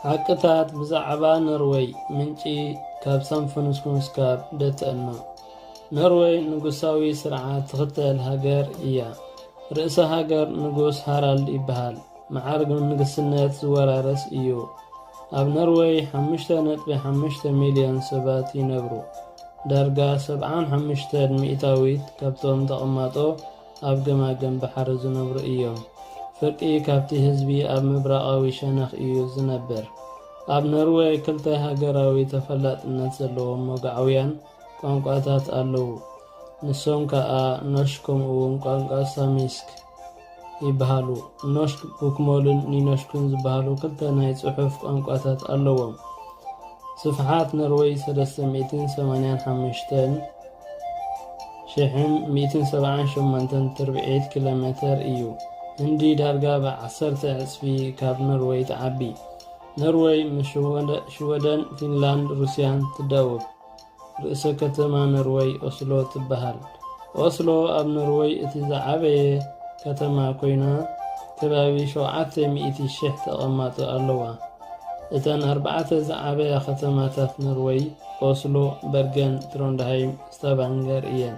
ሓቅታት ብዛዕባ ኖርወይ። ምንጪ ካብ ሳን ፍራንሲስኮ ስካብ ደተእኖ። ኖርወይ ንጉሳዊ ስርዓት ትኽተል ሃገር እያ። ርእሰ ሃገር ንጉስ ሃራልድ ይበሃል። መዓርግ ንግስነት ዝወራረስ እዩ። ኣብ ኖርወይ ሓሙሽተ ነጥቢ ሓሙሽተ ሚልዮን ሰባት ይነብሩ። ዳርጋ ሰብዓን ሓሙሽተን ሚእታዊት ካብቶም ተቐማጦ ኣብ ገማግም ባሕሪ ዝነብሩ እዮም። ፍርቂ ካብቲ ህዝቢ ኣብ ምብራቓዊ ሸነኽ እዩ ዝነብር። ኣብ ኖርወይ ክልተ ሃገራዊ ተፈላጥነት ዘለዎም መጋዓውያን ቋንቋታት ኣለዉ። ንሶም ከኣ ኖሽ ከምኡ እውን ቋንቋ ሳሚስክ ይበሃሉ። ኖሽክ ቡክሞልን ኒኖሽክን ዝበሃሉ ክልተ ናይ ጽሑፍ ቋንቋታት ኣለዎም። ስፍሓት ኖርወይ ሰለስተ ሚእትን ሰማንያን ሓሙሽተን ሽሕን ሚእትን ሰብዓን ሸሞንተን ትርብዒት ኪሎ ሜተር እዩ። ህንዲ ዳርጋ ብዓሰርተ ዕጽፊ ካብ ኖርወይ ትዓቢ። ኖርወይ ምስ ሽወደ-፣ ሽወደን፣ ፊንላንድ፣ ሩስያን ትዳወብ። ርእሰ ከተማ ኖርወይ ኦስሎ ትበሃል። ኦስሎ ኣብ ኖርወይ እቲ ዝዓበየ ከተማ ኮይና፣ ከባቢ ሸውዓተ ሚእቲ ሽሕ ተቐማጦ ኣለዋ። እተን ኣርባዕተ ዝዓበያ ከተማታት ኖርወይ ኦስሎ፣ በርገን፣ ትሮንድሃይም፣ ስታቫንገር እየን።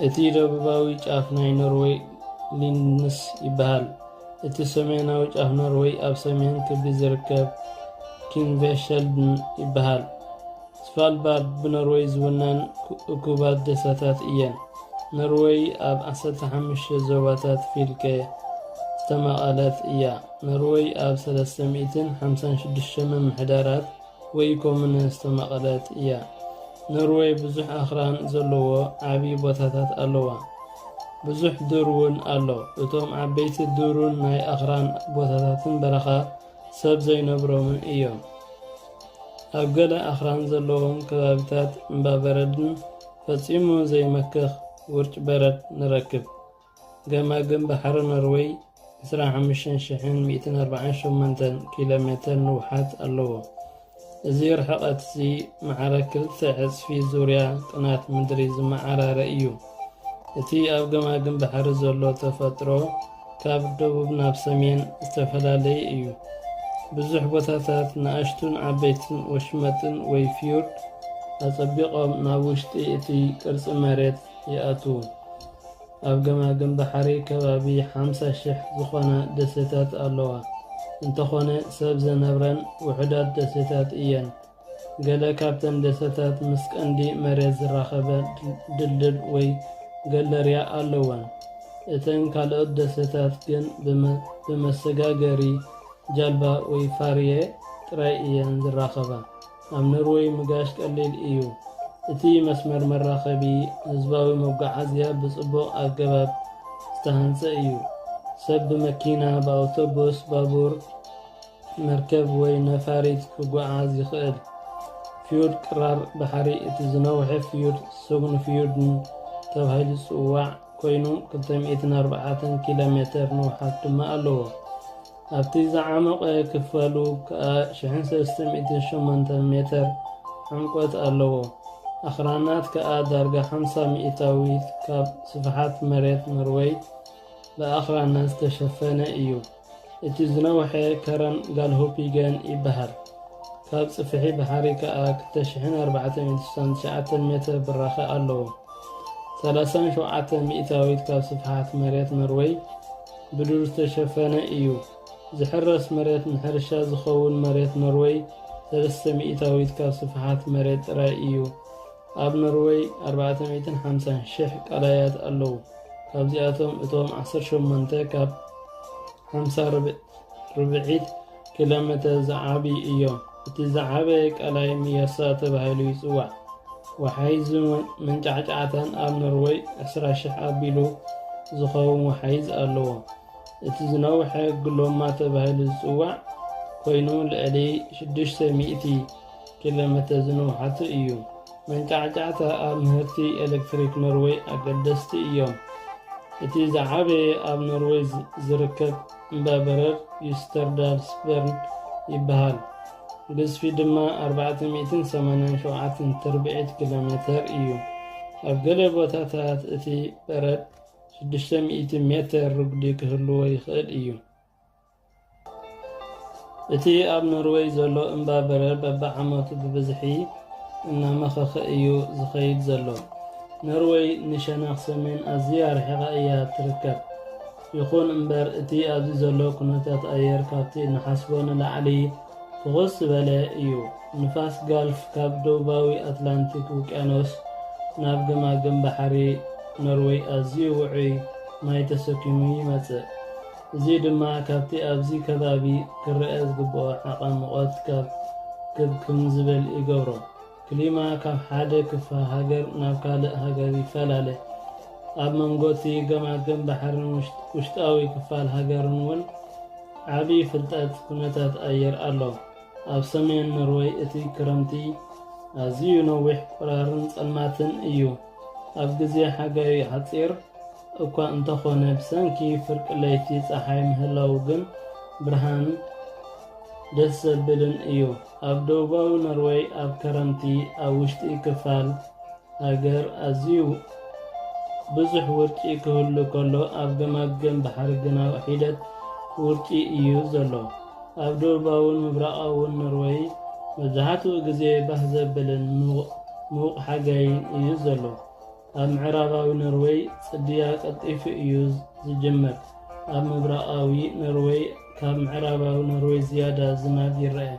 እቲ ደቡባዊ ጫፍ ናይ ኖርወይ ሊንድስ ይበሃል። እቲ ሰሜናዊ ጫፍ ኖርወይ ኣብ ሰሜን ክቢ ዝርከብ ኪንቬሸልድን ይበሃል። ስቫልባርድ ብኖርወይ ዝውነን እኩባት ደሴታት እየን። ኖርወይ ኣብ ዓሰርተ ሓሙሽተ ዞባታት ፊልከ ዝተመቐለት እያ። ኖርወይ ኣብ ሰለስተ ሚእትን ሓምሳን ሽዱሽተ ምምሕዳራት ወይ ኮሙነ ዝተመቐለት እያ። ኖርወይ ብዙሕ ኣኽራን ዘለዎ ዓቢ ቦታታት ኣለዋ። ብዙሕ ዱር እውን ኣሎ። እቶም ዓበይቲ ዱርን ናይ ኣኽራን ቦታታትን በረኻ ሰብ ዘይነብሮምን እዮም። ኣብ ገለ ኣኽራን ዘለዎም ከባቢታት እምባ በረድን ፈጺሙ ዘይመክኽ ውርጭ በረድ ንረክብ። ገማግም ባሕሪ ኖርወይ ዕስራን ሓሙሽተን ሽሕን ሚእትን ኣርባዓን ሸሞንተን ኪሎ ሜተር ንውሓት ኣለዎ። እዚ ርሕቐት እዚ ማዕረ ክልተ ዕጽፊ ዙርያ ቅናት ምድሪ ዝመዓራረ እዩ። እቲ ኣብ ገማግም ባሕሪ ዘሎ ተፈጥሮ ካብ ደቡብ ናብ ሰሜን ዝተፈላለየ እዩ። ብዙሕ ቦታታት ንኣሽቱን ዓበይትን ወሽመጥን ወይ ፊዮርድ ኣጸቢቖም ናብ ውሽጢ እቲ ቅርጺ መሬት ይኣትዉ። ኣብ ገማግም ባሕሪ ከባቢ ሓምሳ ሽሕ ዝኾና ደሴታት ኣለዋ። እንተኾነ ሰብ ዘነብረን ውሑዳት ደሴታት እየን። ገለ ካብተን ደሴታት ምስ ቀንዲ መሬት ዝራኸበ ድል-፣ ድልድል ወይ ገለርያ ኣለወን። እተን ካልኦት ደሴታት ግን ብመ-፣ ብመሰጋገሪ ጃልባ ወይ ፋርየ ጥራይ እየን ዝራኸባ። ኣብ ኖርወይ ምጋሽ ቀሊል እዩ። እቲ መስመር መራኸቢ ህዝባዊ መጓዓዝያ ብጽቡቕ ኣገባብ ዝተሃንጸ እዩ። ሰብ ብመኪና፣ ብኣውቶቡስ፣ ባቡር፣ መርከብ ወይ ነፋሪት ክጓዓዝ ይኽእል። ፊዮርድ ቅራር ባሕሪ፣ እቲ ዝነውሐ ፊዮርድ ሶግኑፊዮርድን ተባሂሉ ዝጽዋዕ ኮይኑ፣ ክልተ ሚእትን ኣርባዕተን ኪሎ ሜተር ንውሓት ድማ ኣለዎ። ኣብቲ ዝዓሞቐ ክፋሉ ከኣ ሽሕን ሰለስተ ሚእትን ሸሞንተ ሜተር ዕምቆት ኣለዎ። ኣኽራናት ከኣ ዳርጋ ሓምሳ ሚእታዊት ካብ ስፍሓት መሬት ኖርወይ ብኣኽራናት ዝተሸፈነ እዩ። እቲ ዝነውሐ ከረን ጋልሆፒገን ይበሃል። ካብ ጽፍሒ ባሕሪ ከኣ ክልተ ሽሕን ኣርባዕተ ሚእትን ስሳን ትሽዓተን ሜተር ብራኸ ኣለዎ። ሰላሳን ሸውዓተ ሚእታዊት ካብ ስፍሓት መሬት ኖርወይ ብዱር ዝተሸፈነ እዩ። ዝሕረስ መሬት ንሕርሻ ዝኸውን መሬት ኖርወይ ሰለስተ ሚእታዊት ካብ ስፍሓት መሬት ጥራይ እዩ። ኣብ ኖርወይ ኣርባዕተ ሚእትን ሓምሳን ሽሕ ቀላያት ኣለዉ። ካብዚኣቶም እቶም ዓሰርተ ሸሞንተ ካብ ሓምሳ ርብዒ-፣ ርብዒት ኪሎ ሜተር ዝዓብዩ እዮም። እቲ ዝዓበየ ቀላይ ሚዮሳ ተባሂሉ ይጽዋዕ። ወሓይዝ መ-፣ መንጫዕጫዕታን ኣብ ኖርወይ ዕስራ ሽሕ ኣቢሉ ዝኸውን ወሓይዝ ኣለዎ። እቲ ዝነውሐ ግሎማ ተባሂሉ ዝጽዋዕ ኮይኑ፣ ልዕሊ ሽዱሽተ ሚእቲ ኪሎ ሜተር ዝንውሓቱ እዩ። መንጫዕጫዕታ ኣብ ምህርቲ ኤሌክትሪክ ኖርወይ ኣገደስቲ እዮም። እቲ ዝዓበየ ኣብ ኖርወይ ዝ-፣ ዝርከብ እምባ በረድ ዩስተርዳልስበርን ይበሃል። ግዝፊ ድማ ኣርባዕተ ሚእትን ሰማንያን ሸውዓተን ትርብዒት ኪሎ ሜተር እዩ። ኣብ ገለ ቦታታት እቲ በረድ ሽዱሽተ ሚእቲ ሜተር ርጉዲ ክህልዎ ይኽእል እዩ። እቲ ኣብ ኖርወይ ዘሎ እምባ በረድ በብዓመቱ ብብዝሒ እናመኸኸ እዩ ዝኸይድ ዘሎ። ኖርወይ ንሸነኽ ሰሜን ኣዝያ ርሒቓ እያ ትርከብ። ይኹን እምበር፣ እቲ ኣብዚ ዘሎ ኩነታት ኣየር ካብቲ እንሓስቦ ንላዕሊ ፍኹስ ዝበለ እዩ። ንፋስ ጋልፍ ካብ ደቡባዊ ኣትላንቲክ ውቅያኖስ ናብ ገማግም ባሕሪ ኖርወይ ኣዝዩ ውዑይ ማይ ተሰኪሙ ይመጽእ። እዚ ድማ ካብቲ ኣብዚ ከባቢ ክረአ ዝግብኦ ዓቐን ሙቐት ካብ ክብ ክም ዝብል ይገብሮ። ክሊማ ካብ ሓደ ክፋል ሃገር ናብ ካልእ ሃገር ይፈላለ። ኣብ መንጎ እቲ ገማግም ባሕርን ውሽጥ-፣ ውሽጣዊ ክፋል ሃገርን እውን ዓቢ ፍልጠት ኩነታት ኣየር ኣሎ። ኣብ ሰሜን ኖርወይ እቲ ክረምቲ ኣዝዩ ነዊሕ፣ ቁራርን ጸልማትን እዩ። ኣብ ግዜ ሓጋይ ሓጺር እኳ እንተኾነ፣ ብሰንኪ ፍርቂ ለይቲ ጸሓይ ምህላው ግን ብርሃን ደስ ዘብልን እዩ። ኣብ ደቡባዊ ኖርወይ ኣብ ከረምቲ ኣብ ውሽጢ ክፋል ሃገር ኣዝዩ ብዙሕ ውርጪ ክህሉ ከሎ፣ ኣብ ገማግም ባሕሪ ግና ሒደት ውርጪ እዩ ዘሎ። ኣብ ደቡባውን ምብራቓውን ኖርወይ መብዛሕትኡ ግዜ ባህ ዘብልን ምቕ-፣ ምዉቕ ሓጋይን እዩ ዘሎ። ኣብ ምዕራባዊ ኖርወይ ጽድያ ቀልጢፉ እዩ ዝጅምር። ኣብ ምብራቓዊ ኖርወይ ካብ ምዕራባዊ ኖርወይ ዝያዳ ዝናብ ይረአ።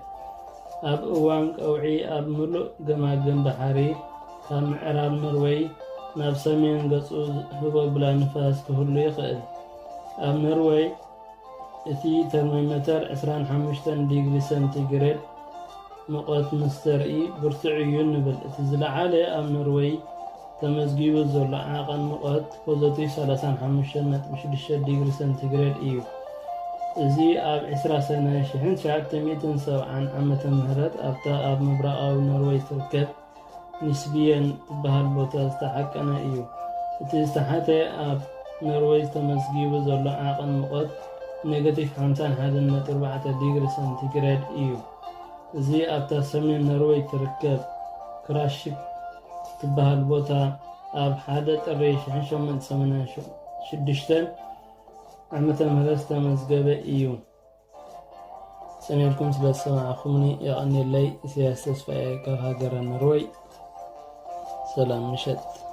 ኣብ እዋን ቀውዒ ኣብ ምሉእ ገማግም ባሕሪ ካብ ምዕራብ ኖርወይ ናብ ሰሜን ገጹ ህቦብላ ንፋስ ክህሉ ይኽእል። ኣብ ኖርወይ እቲ ተርሞሜተር ዕስራን ሓሙሽተን ዲግሪ ሰንቲግሬድ ሙቐት ምስ ዘርኢ ብርቱዕ እዩ ንብል። እቲ ዝለዓለ ኣብ ኖርወይ ተመዝጊቡ ዘሎ ዓቐን ሙቐት ፖዘቲቭ ሰላሳን ሓሙሽተን ነጥቢ ሽዱሽተ ዲግሪ ሰንቲግሬድ እዩ። እዚ ኣብ ዕስራ ሰነ ሽሕን ትሽዓተ ሚእትን ሰብዓን ዓመተ ምህረት ኣብታ ኣብ ምብራቓዊ ኖርወይ ትርከብ ኒስቢየን ትበሃል ቦታ ዝተሓቀነ እዩ። እቲ ዝተሓተ ኣብ ኖርወይ ተመዝጊቡ ዘሎ ዓቐን ሙቐት ኔጋቲቭ ሓምሳን ሓደን ነጥቢ ኣርባዕተ ዲግሪ ሰንቲግሬድ እዩ። እዚ ኣብታ ሰሜን ኖርወይ ትርከብ ክራሽክ ትበሃል ቦታ ኣብ ሓደ ጥሪ ሽሕን ሸሞንተ ሰማንያን ሽዱሽተን ዓመተ ምህረት ዝተመዝገበ እዩ። ጸኒሕኩም ስለ ዝሰማዕኩምኒ የቐንየለይ። ኢሳያስ ተስፋዬ ካብ ሃገረ ኖርወይ። ሰላም ምሸት።